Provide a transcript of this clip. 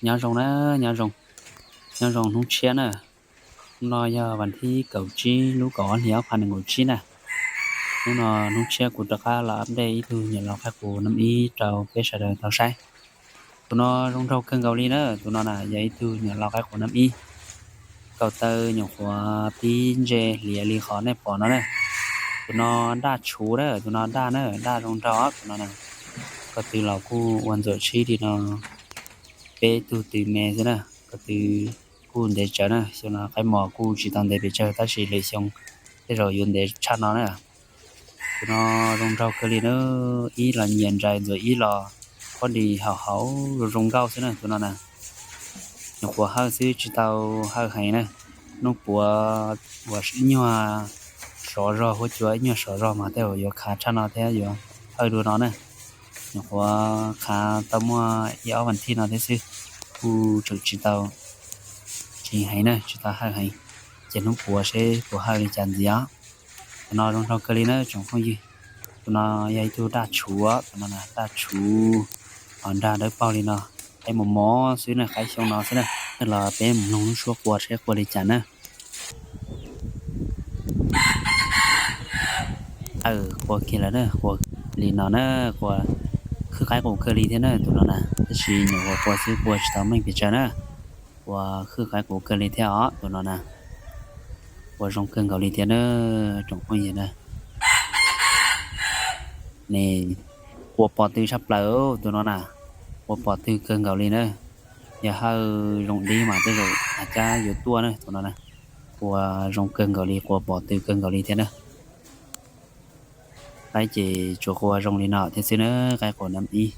Nyob zoo na, nyob zoo, nyob zoo hnub tshiab na. Hnub no yog vas thib kaum tsib lub kaum ob hlis ob phav nees nkaum tsib na. Hnub no hnub tshiab kuv rov qab los update ib tug nyuam lau qaib qus nab ib rau peb sawv daws tau saib. Tus no zoo nraug kawg nkaus li na, tus no na yog ib tug nyuam lau qaib qus nab ib. Kaum taw nyuam qhuav pib ntse hliav li qhov nej pom no na. Tus no daj tshuv na, tus no daj na, daj zoo nraug tus no na. Ko tw los kuj ua ntxuam tshib li no, peb tug tw me xwb na. Ko tw kuj ntev tsawv na, xyoo no qaib mos kuj tsis tau ntev pes tsawg tab sis lwm xyoo tej zaum yuav ntev tshaj no na. Tus no zoo nraug kawg li na, ib los nyiam ntsais ntxuam ib los quality hauv hauv zoo nkauj xwb na tus no na. Nyuam qhuav hawj xwb tsis tau hawj heev na, hnub puav uas ib nyuag sov zog, huab cua ib nyuag sov zog mas tej zaum yuav khav tshaj no thiab yuav hawj dua no na. Nyuam qhuav khav tau muaj ib ob vas thib no thiab xwb, kuj tseem tsis tau, tsis heev na, tsis tau hawj heev, ces hnub puav seb puas hawj li cas ntxiv os. Tus no zoo nraug kawg li na tsoom phooj ywg. Tus no yog ib tug daj tshuv, tus no daj tshuv, nrag dawb paug li no, qaib mos mos xwb na, qaib xyoo no xwb na. Los peb mus mloog lub suab qua seb qua li cas na. Aw, qua kiag lawm na, qua li no na, qua khwb qaib qus kawg li thiab na tus no na, tab sis nyuam qhuav qua xwb qua tsis tau meej pes tsawg na. Qua khwb qaib qus kawg li thiab os tus no na. Qua zoo kawg nkaus li thiab na tsoom phooj ywg na. Ne, qua pom tw tshaj plaws tus no na, qua pom tw kawg nkaus li na. Yog hawj zoo dib mas tej zaum hais cab yuav tuaj na tus no na. Qua zoo kawg nkaus li, qua pom tw kawg nkaus li thiab na. Qaib ces tsuas qua zoo li no thiab xwb na, qaib qus nab ib.